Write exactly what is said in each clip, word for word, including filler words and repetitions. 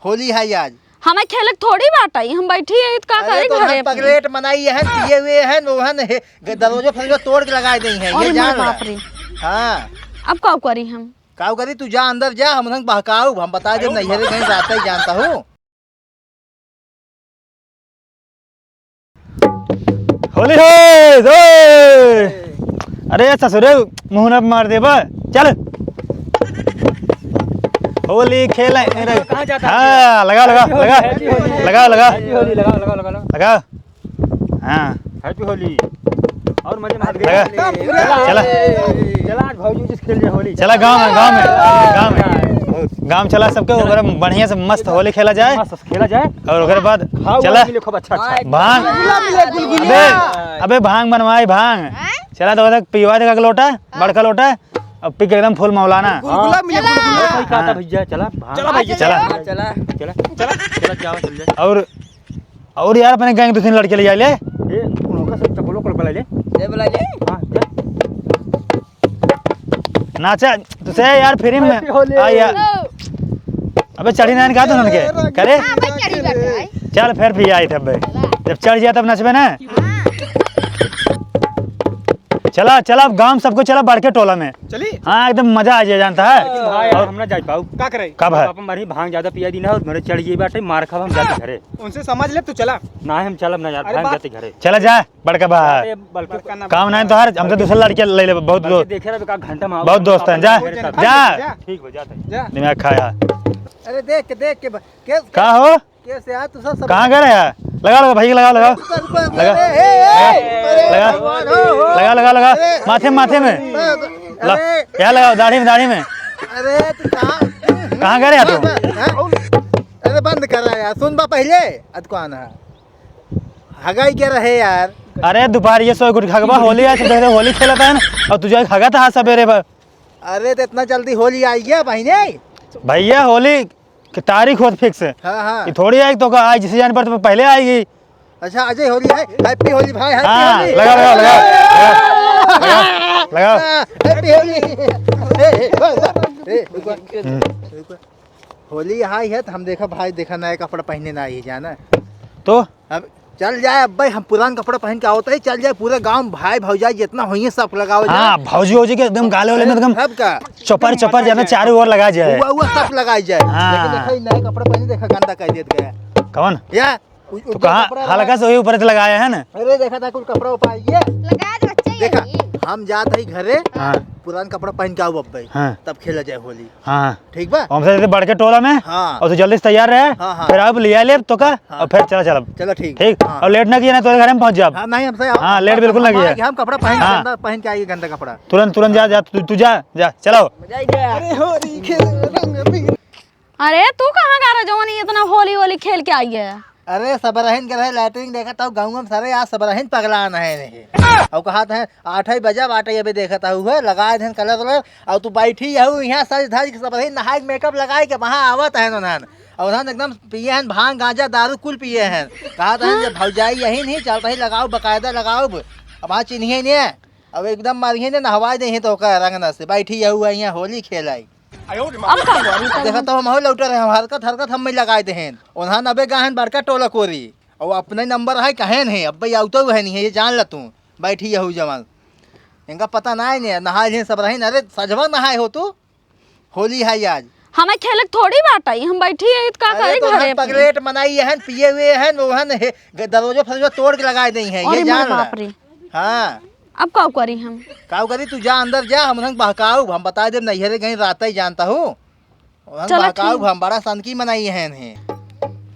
होली है आज। हमें खेलक थोड़ी बाटइ, हम बैठी है, त का अरे करी तो घरे हम अपने? पगलेट मनाई है, पिए हुए हैं, वो है, दरवाजा फरवाजा तोड़ के लगाए देइ हैं, अरे ये जान ला। बाप रे। हाँ। अब का करी हम? का करी, तू जा अंदर जा, हम उन्हें बहकाऊ, हम बता दे, नैहरे कहीं रहता ही जानता हूँ। होली है, ओए! अरे ससुरे, मुंह ना मार देबा, चल। होली खेले, अरे, कहाँ जाता है? हाँ, लगा, लगा, Happy होली, लगा। Happy होली। लगा, लगा। Happy होली, लगा, लगा, लगा। लगा। हाँ। Happy होली। और मजे मार लगा। चला। चला, आज भौजी उजी से खेल जाए होली। चला गाँव में, गाँव में, गाँव में। गाँव चला सबके, ओकरे बढ़िया से मस्त होली खेला जाए। मस्त खेला जाए। और ओकरे बाद खाओ चला। मिले खूब अच्छा, अच्छा। भांग। गुलगुला मिले, गुलगुला। अबे, अबे भांग बनवाई, भांग। हैं? चला तो तक पिवा दे का लोटा, बड़का लोटा। अब पी के एकदम full मौलाना। गुलगुला मिले, गुलगुला। सही कहा था भैया, चला, भांग। चला भैया, चला। चला। चला। चला, चला, जाओ, चल जाए। और और यार, अपने gang दो तीन लड़के ले आ ले। ए, उनका सब चपलो को बुला ले। ले बुला ले। हाँ, जा। नाचा, तुसे यार, free में। Happy होली। आ यार। अबे, चढ़ी ना इनका तो उनके। करे? हाँ, भाई, चढ़ी बैठा है। चल, फिर भी आई थे अबे। जब चढ़ जाए, तब नचबे ना। हाँ। चला, चला, अब गाँव सबको चला, बड़के टोला में। चली? हाँ, एकदम मजा आ जाए, जानता है। लेकिन भाई, और हम ना जा पाऊ। का करे? कब है? पापा मरी भांग ज्यादा पिया दी ना, और मेरे चढ़ गई बाटे, मार खाब, हम जाते घरे। उनसे समझ ले, तू चला। ना, हम चलब ना यार, अरे भाई, हम बात जाते घरे। चला जा, बड़का भाई। अरे, बड़का ना काम नहीं तो हर, हम तो दूसरा लड़के ले ले, बहुत बल्कि दोस्त। देखे रहे, का घंटा में बहुत दोस्त हैं, जा, जा। जा। ठीक हो, जाते हैं। जा। दिमाग खाया। अरे देख के, देख के ब-, के, का हो? कैसे यार, तू सब, सब कहाँ गए रहे यार? लगा, लगा, भाई, लगा, लगा। रुको, रुको, रुको, लगा। अरे, ए, ए, अरे, लगा। भगवान, हो, हो। लगा, लगा, लगा। अरे, माथे, माथे में। अरे, ला, अरे। यहाँ लगाओ, दाढ़ी में, दाढ़ी में। अरे, तू कहाँ? कहाँ गए रहे यार तू? हाँ? अरे, बंद कर रहा है यार, सुन बा पहले। अद कौन है? हगाई क्या रहे यार? अरे, दोपहर ये सो गुट खगबा, होली है, सब होली खेलता है ना, और तुझे हगा था सबेरे पर। अरे, तो इतना जल्दी होली आई है, बहिने? भैया, होली कि तारीख होत fix है। हाँ, हाँ। कि थोड़ी आई तो का, आज जिसे जान पर तो पहले आएगी। अच्छा, अजय होली है, happy होली भाई, happy हाँ, होली। लगा, लगा, लगा, लगा, लगा। Happy होली। ए, ए, ए, रुको, हम्म। रुको। होली आई है तो हम देखा भाई, देखा नया कपड़ा पहने ना आई जाना। तो अब चल जाए, अब भाई हम पुरान कपड़ा पहन के आवत है, चल जाए पूरे गांव में भाई भौजाई जितना होइए सब लगाओ जाए। हाँ, भौजी वौजी के एकदम गाले वाले में एकदम सबका चपर चपर ज्यादा चारों ओर लगा जाए। हुआ, हुआ सब लगाई जाए। हाँ। लेकिन देखा, ई नया कपड़ा पहने देखा गंदा कर देत गया। कौन? या, उ, उ तो जो कहाँ कपड़ा हल्का रहा से वही ऊपर से लगाया है ना? अरे देखा था कुल कपड़ा ऊपर ये। लगा दे बच्चे देखा, यही। हम जात है घरे, हाँ। पुरान कपड़ा पहन के आओ अब भाई, हाँ। तब खेला जाए होली। हाँ। ठीक बा? हमसे जैसे बड़के टोला में, हाँ। और तू जल्दी से तैयार रहे, हाँ, हाँ। फिर अब लिया लेब तो का, हाँ। और फिर चला चलब। चलो ठीक। ठीक? हाँ। और late ना किया ना, तोरे घरे में पहुँच जाब। हाँ, नहीं, हमसे हाँ, late बिल्कुल ना हम किया। आगे हम कपड़ा पहन के हाँ। गंदा, पहन के आइए गंदा कपड़ा। तुरंत, तुरंत जा, जा, तू, तू जा, जा, चलो। मजा आ गया। अरे होली खेल रंग अबीर। अरे, तू कहाँ गा रहा जवानी इतना होली वोली खेल के आई है? अरे, सबरहिन के रहे लैट्रिन देखा था गाँव में सारे, आज सबरहिन पगला नहीं रहे। और कहा था, आठ ही बजा बाटे, अबे देखत हऊ है, लगाए देन colour वलर, और तू बैठी हऊ यहाँ सज धज के सबही नहाए के makeup लगाए के वहाँ आवत है उन्हन। और उन्हन एकदम पिए हैं भांग, गांजा, दारू कुल पिए हैं। कहा था जे भौजाई यही नहीं, चलता ही लगाओ, बकायदा लगाओ। अब वहाँ चिन्हिए नहीं, अब एकदम मारिए नहीं, नहवाए दे तो ओकर रंगना से, बैठी हऊ है यहाँ होली खेलाई। अब का करी तब? देखा तो हम हो लौटे रहे, हम हरकत, हरकत हम में लगाए दे हैं। उन्हन अबे गाहन बड़का टोला कोरी। और अपने number है, कहेन है, अब भाई आवतो है नहीं है, ये जान ला तू, बैठी यहू जवान। इनका पता ना है, नहीं, नहाए हैं सबरहिन, अरे सजवा नहाए हो तू, होली है आज। हमें खेलक थोड़ी बाटइ, हम बैठी है, त का अरे करी तो घरे हम अपने? पगलेट मनाई है, पिए हुए हैं, वो है, दरवाजा फरवाजा तोड़ के लगाए दे हैं, ये अरे जान मोर ला। बाप रे। हाँ। अब का करी हम? का करी, तू जा अंदर जा, हम उन्हें बहकाऊ, हम बता देब, नैहरे गई रात ही जानता हूँ। हम चला बहकाऊ, ठीक। हम बड़ा सनकी मनाई हैं इन्हें।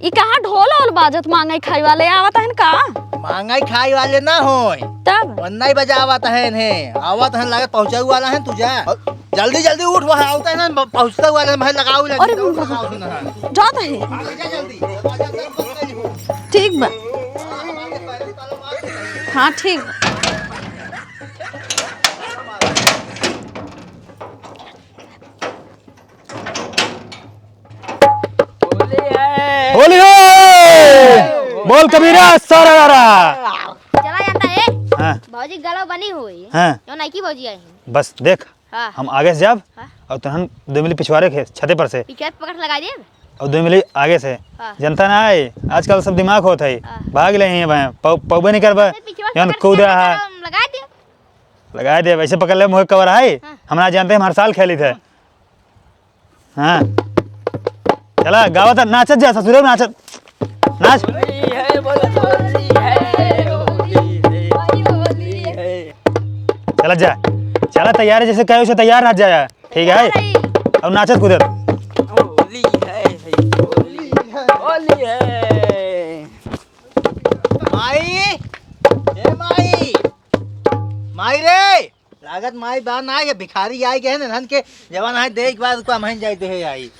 ई कहाँ ढोल ओल बाजत, मांगई खाई वाले आवत हैं का? मांगई खाई वाले ना होय। तब? ओन्ना ही बजावत हैं इन्हें। आवत हैं, लागत पहुँचाऊ वाला हैं, तू जा। जल्दी, जल्दी उठ, वहाँ आवत हैं ना, पहुँचता वाला हैं, भाई लगाऊ, लगी, अरे दौड़ बाप रे। लगाऊ सुना है। जात है। आगे जा जल्दी। ठीक बा। हाँ, ठीक बा। होली है। होली है। बोल कबीरा, सारा रा रा। चला जाता है। हाँ। भौजी गलो बनी हुई। हाँ। जो नई की भौजी आई हैं। बस देख, हाँ। हम आगे से जाब हाँ। और तहन दो मिली पिछवारे के छते पर से। पिछवारे पकड़ लगा दे। और दो मिली आगे से। हाँ। जनता ना आए, आजकल सब दिमाग होत है। हाँ। भाग ले हैं भाई, पौ-, पौबे नहीं करबा। अरे, पीछे से जौन पकड़ के कूदा है। हम लगा दे। लगा दे, वैसे पकड़ ले, मुँह कवर है। हाँ। हम ना जानते, हम हर साल खेली थे। हाँ। चला, गावत, नाचत जा, ससुरे में नाचत। नाच। होली है, बोलो, होली है, होली है, होली है। चला जा। चला, तैयार है, जैसे कहे उसे तैयार नाच जाया। ठीक है? और नाचत कूदत। होली है, होली है, होली है। माई, ए माई, माई रे, लागत माई बा ना, ये भिखारी आई गए हैं ना, धन के जवान आई, देख बाद को हमहन जाए दे आई।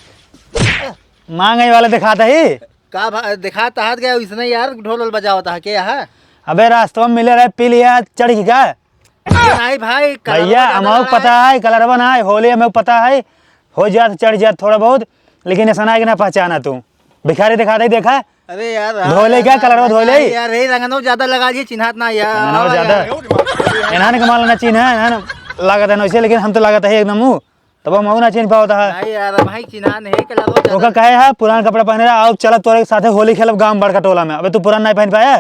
मांगे वाले दिखाता ही। का भा-, दिखाता हाथ गया, इसने यार ढोल वोल बजावता है, के यहाँ? अबे रास्ता में मिले रहे, पी लिया, चढ़ गया। नहीं भाई, कलरवा भैया, ज्यादा हमारे लगा पता है। है, कलरवा ना है, होली हमें पता है, हो जात, चढ़ जात थोड़ा बहुत, लेकिन ऐसा ना है कि ना पहचाना तू। भिखारी दिखा दे, देखा? अरे यार, धोले क्या, कलरवा धोले? यार, यही रंगनो ज्यादा लगा लिए, चिन्हात ना यार। रंगनो ज्यादा। यार। इन्हाने के माल ना चिन्ह है, इन्हाने लागत है ना वैसे, लेकिन हम तो लागत है एकदम मुँह, तब हम ना चिन्ह पावत है। नहीं यार, भाई चिन्हा नहीं, कलरवा ज्यादा। ओका कहे है, पुरान कपड़ा पहने रहा, आओ चलो तोरे साथे होली खेलब गांव बड़का टोला में। अबे तू पुरान नहीं पहन पाया?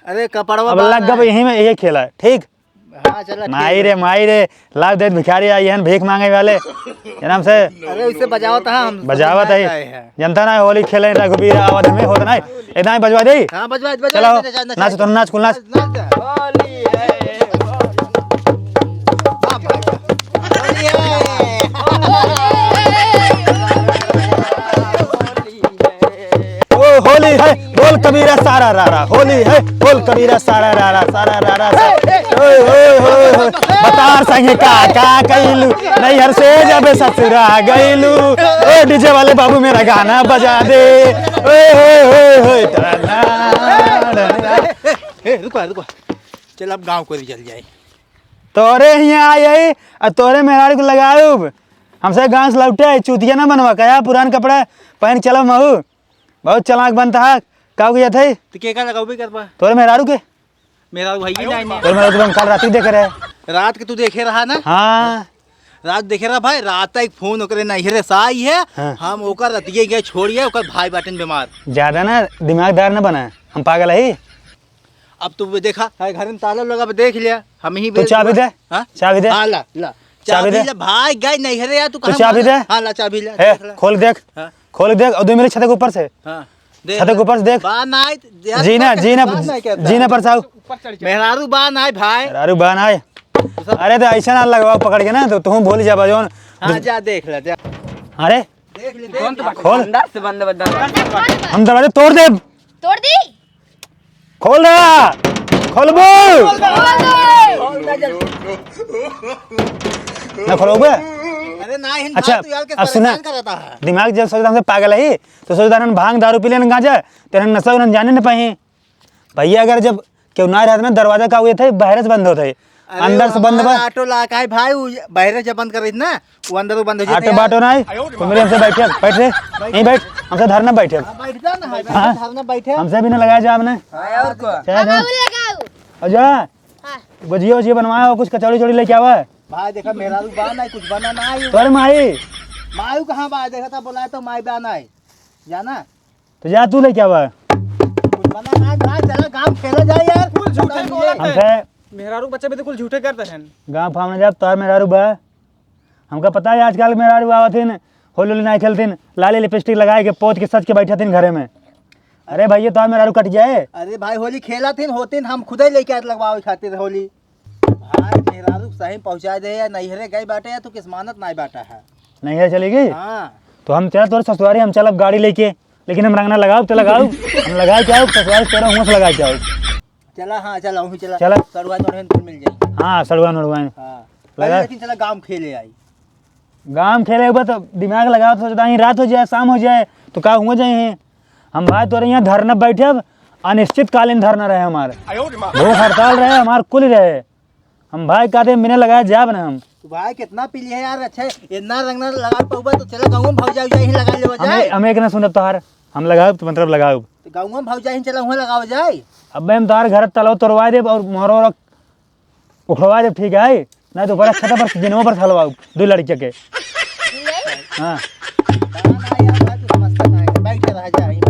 अरे कपड़वा अब बांध लग गब है। यहीं में ये खेला, ठीक? हाँ, चला, ठीक माई है। रे, माई रे, लाभ देत भिखारी आई हन, भीख मांगे वाले। जन्म से अरे, उसे बजावत है, हम बजावत समझ है। आए हैं। जनता ना होली खेले, रघुबीर आवत हमें होत ना। इतना ही बजवा दे। हाँ, बजवा, बजवा, चलो, बजवा, बजवा, नाच, बजवा। तुम नाच, कुल नाच। नाच, नाच। होली है, होली। वाह, वाह, वाह। होली है। ओ होली है, बोल कबीरा सारा रा रा। होली है, बोल कबीरा सारा रा रा, सारा रा रा, सा-, ओए, ओए, ओए, ओए। बतार संगे का, का कइलू, नैहर से जब ससुरा गइलू। ओ डीजे वाले बाबू मेरा गाना बजा दे। ओए, ओए, ओए, ओए, तना, तना। ए, रुको, रुको। चल, अब गाँव को चल जाए। तोरे हियाँ आई, आ तोरे मेहरारू के लगाउब। हमसे गाँव से लौटे आई, चूतिया ना बनवा, कया पुरान कपड़ा पहन के चला महू। बहुत चालाक बनता है, का हो गया थे? तो के का लगाउबे करबा? तोरे मेहरारू के? मेहरारू भाई ही नहीं है। तोरे मेहरारू के हम काल रात ही देखे रहे। रात के तू देखे रहा ना? हाँ। रात देखे रहा भाई, रात एक फोन ओकरे नैहरे से आई है, हाँ। हम ओकर रतिये गए छोड़िए, ओकर भाई बाटेन बीमार। ज्यादा ना दिमागदार ना बना, हम पागल है। अब तू देखा, है घर में ताला लगा, अब देख लिया, हम ही तो बे-, चाबी दे, हाँ? चाबी दे। हाँ, ला, ला। चाबी चाबी दे। ला, भाई, गए नहीं है रे यार, तू तो कहाँ चाबी मार-, दे। हाँ, ला, चाबी ला, ए, देख ला। खोल देख, हाँ। खोल देख, और दो मिनट छत के ऊपर से। हाँ, देख छत के ला। ऊपर से देख। बात ना आए, यार, जीना, बात जीना, बात नहीं करता। जीना पर साहु। ऊपर चढ़ जा। मेहरारू बा ना आए, भाई। मेहरारू बा ना आए। तो सब अरे, तो ऐसा ना लगवाओ पकड़ के ना, तो तुम भूल जाबा जौन। हाँ, जा देख ले, जा। अरे, देख ले, देख ले। खोल। अंदर से बंद, बंद। हम दरवाजा तोड़ दे। तोड़ दी? खोल रहा, खोलबू। खोल दे। ना खोलोगे? अरे ना, हिन अच्छा, बात तो यार के अब सुना, परेशान करता है। दिमाग जब सोचता हमसे पागल है, तो सोचता रहन भांग, दारू पी लेन, गांजा, तेरे नशा उन्हें जाने न पाए। भैया, अगर जब केहू ना रहत ना, दरवाजा का हुए थे, बाहर से बंद होत है, अरे अंदर से बंद हमारा बा। ऑटो ला का है भाई, उ बाहर से बंद कर रही ना, वो अंदर वो बंद हो जाते ऑटो हैं। बाटो ना है, तू मेरे हमसे बैठ, बैठ रे, यहीं बैठ, हमसे धरना बैठे। हाँ, बैठ जा ना, हाँ, हाँ। धरना बैठे। हमसे भी ना लगाया जा आपने। हाँ, और को? चला जा। लगाओ। और जा। हाँ। भुजिया उजिया बनवाया हो, कुछ कचौड़ी उचौड़ी लेके आवा। भाई देखा, मेहरारू बा ना, कुछ बना ना आई। तोरे माई। माई कहाँ बा? देखा था, बोलाया तो माई बा ना आई। जाना? तो जा तू लेके आवा। कुछ बना ना, ना, चला गाँव खेला जाए यार। कुल झूठे बोलत है। हमसे मेहरारू बच्चे भी तो कुल झूठे करते हैं। गाँव फावने जाब, तोहार मेहरारू बा। हमका पता है आजकल मेहरारू आवत हिन, होली होली नाई खेलतिन, लाली लिपस्टिक लगाए के पोत के सज के बैठत हिन घरे में। अरे भैया, तोहार मेहरारू कट जाए। अरे भाई, होली खेलत हिन, होतिन, हम खुदे लेके आए लगवावे खातिर होली। भाई, मेहरारू सही पहुँचा दे या नैहरे गई बाटे या तो किस्मानत नाई बाटा है। नैहरे चली गई? हाँ। तो हम चला तोरे ससुरारी, हम चलब गाड़ी लेके, लेकिन हम रंगना लगाउब तो लगाउब, हम लगाए के आउब, ससुरारी तोरा हुआं से लगाए के आउब। चला, हाँ, चला, वहीं चला। चला। सड़ुआ नोड़े कुल मिल जाई। हाँ, सड़ुआ नोड़ुआ। हाँ। लगा। लेकिन चला गाँव खेले आई। गाँव खेले एक बार तो दिमाग लगाओ, तो सोचता है रात हो जाए, शाम हो जाए, तो का हुआ जाए हैं? हम भाई तोरे यहाँ धरना बैठब, अनिश्चितकालीन धरना रहे हमारे। आयो रे माँ। भूख हड़ताल रहे, हमार कुल रहे। हम भाई कहते बिना लगाए जाब ना हम। तो भाई कितना पी लिया यार, अच्छा इतना रंग ना लगा पाऊबा तो चला गाँव में भौजाई उजाई ही लगा लेवा हम, जाए। हम एक ना सुनब तोहार, हम लगाउब तो मतलब लगाउब। तो गाँव में भौजाई ही चला हुआ लगावा जाए। अब हम तोहार घर तलवा तोड़वा देब और मोहरो उखड़वा देब, ठीक है? नहीं तो बड़ा छत पर से दिनवा पर से हलवाउब दो लड़किया के। हाँ। ना, ना यार, भाई, तू समझता ना है। आजा, ई